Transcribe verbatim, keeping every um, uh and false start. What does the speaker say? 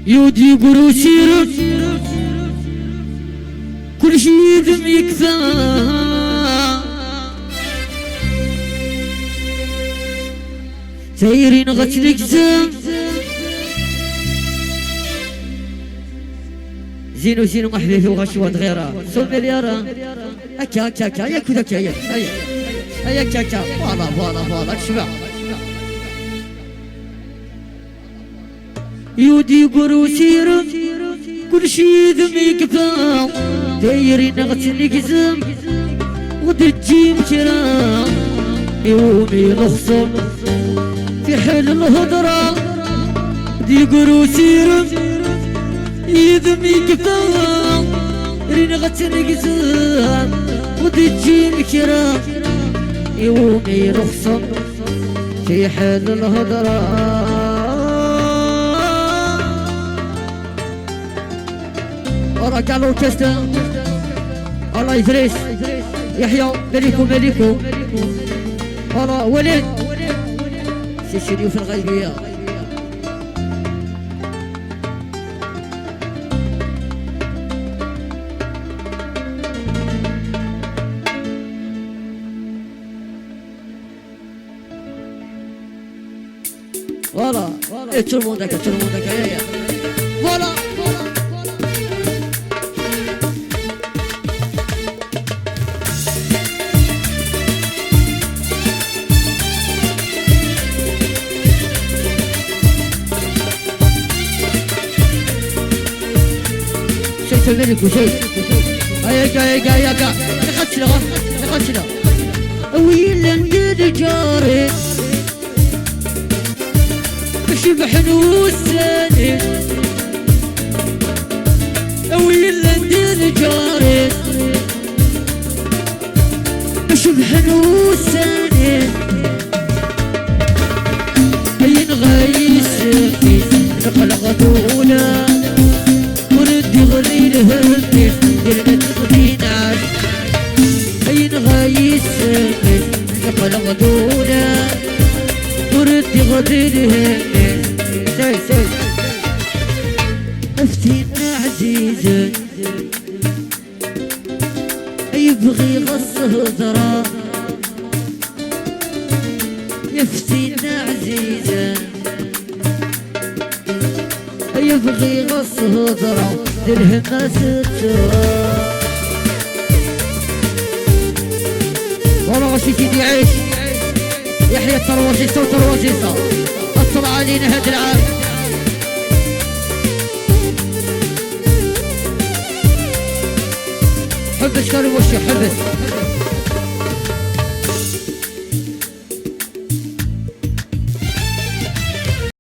Yudi grusir, kullec yid-m yekfa. Tayri-nneɣ ad tt-negzem. Zinu, zinu, a ḥbibi, uɣal cwiṭ ɣir-a. Sumil yara. Akka, akka, akka, yak, akka, yak, aya. Aya, akka, akka. Voilà, voilà, voilà, tecbeḥ. Yudi grusir, kullec yid-m yekfa. Tayri-nneɣ ad tt-negzem, ur d-teǧǧim kra. Iwumi lexṣem, fiḥel lhedra. Di grusir, yid-m yekfa. Tayri-nneɣ ad tt-negzem, ur d-teǧǧim kra. Iwumi lexṣem, fiḥel lhedra. Ora كاع l'orchestre. Ora Idriss. يحيى مالكو مالكو. Ora وليد. سي شنو في الغيبية. Voilà. Et tout le monde a, tout le monde a, ya, ya. Voilà. شيء تبعي لك وشيء. هيا، هيا، هيا، هيا. يخشنا، يخشنا. ويلا ندير جاري. شبحن وساني. ويلا ندير جاري. شبحن وساني. أين غايسني نقلق دولا. وردي غري لهمي. ديرنا تقدينا. أين غايسني نقلق دولا. وردي غري لهمي. سي، سي. أفتينا عزيزا. يبغي غص هضرة. يفتينا عزيزا. يبغي غص هضرة. للهمة سترة. والله غشي سيدي عيش. يحيى التروازيسة وتروازيسة. أثر علينا هاد العام. حبس كانوا وشي حبس.